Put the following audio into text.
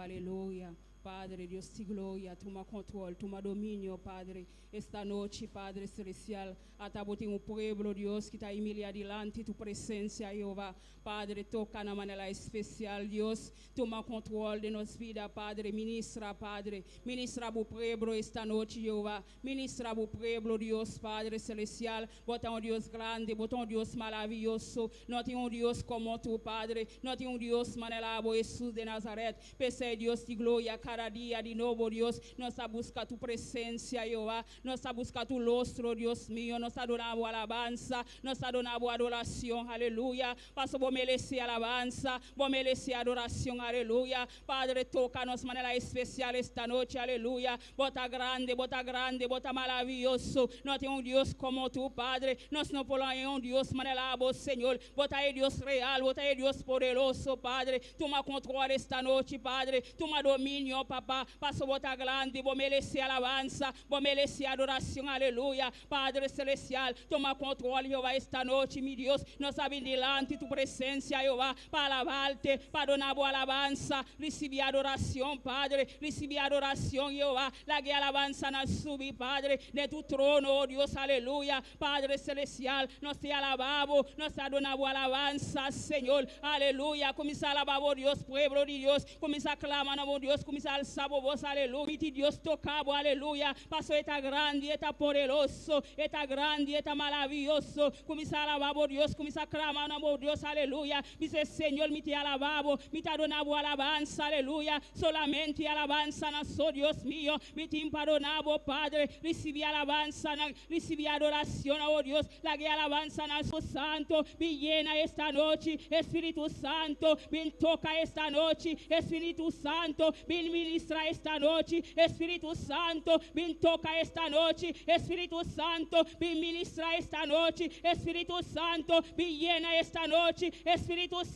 Aleluya. Padre, Dios di gloria, tuma control, tuma dominio, Padre. Esta nochi, Padre Celestial, ata bo tin un pueblo, Dios, cu ta humilia dilanti tu presencia, Jehova. Padre, toca na manera especial, Dios. Tuma control di nos bida, Padre. Ministra, Padre. Ministra bo pueblo esta nochi, Jehova. Ministra bo pueblo, Dios, Padre Celestial. Bo ta un Dios grandi, bo ta un Dios maraviyoso. No tin un Dios como tu, Padre. No tin un Dios manera bo, Jesus di Nazaret. P'esey, Dios di gloria, cada dia di nobo, Dios, nos ta busca tu presencia, Jehova. Nos ta busca tu rostro, Dios mio. Nos ta duna alabansa, nos ta duna adoracion, aleluya. Paso bo merece alabansa, bo merece adoracion, aleluya. Padre, toca nos manera especial esta nochi, aleluya. Bo ta grandi, bo ta grandi, bo ta maraviyoso. No tin un Dios como tu, Padre. Nos no por un Dios manera bo, Señor. Bo ta Dios real, bo ta Dios poderoso, Padre. Tuma control esta nochi, Padre. Tuma dominio, Papa. Paso bo ta grandi, bo merece alabansa, bo merece adoracion, aleluya. Padre Celestial, tuma control, Jehova, esta nochi, mi Dios. Nos ta dilanti tu presencia, Jehova, pa alaba Te, pa duna alabansa, ricibi adoracion, Padre, ricibi adoracion, Jehova. Laga alabansa nan subi, Padre, den tu trono, oh Dios, aleluya. Padre Celestial, nos ta alabamos, nos ta duna alabansa, Señor, aleluya. Cuminsa alaba Dios, pueblo di Dios, cuminsa clama na Dios, cuminsa alsa bos, aleluya. Dios toca, aleluya. Paso e ta grandi, e ta poderoso, e ta grandi, e ta maraviyoso. Cuminsa alaba Dios, cuminsa clama na Dios, aleluya. Dice: "Señor, mi ta alaba, mi ta duna alabansa, aleluya. Solamente alabansa na so Dios mio. Mi tin pa duna, Padre. Ricibi alabansa, ricibi adoracion, oh Dios. Laga alabansa na su santo. Bin yena esta nochi, Spirito Santo. Bin toca esta nochi, Spirito Santo. Bin ministra esta nochi, Spirito Santo. Bin toca esta nochi, Spirito Santo. Bin ministra esta nochi, Spirito Santo. Bin yena esta nochi, Spirito Santo."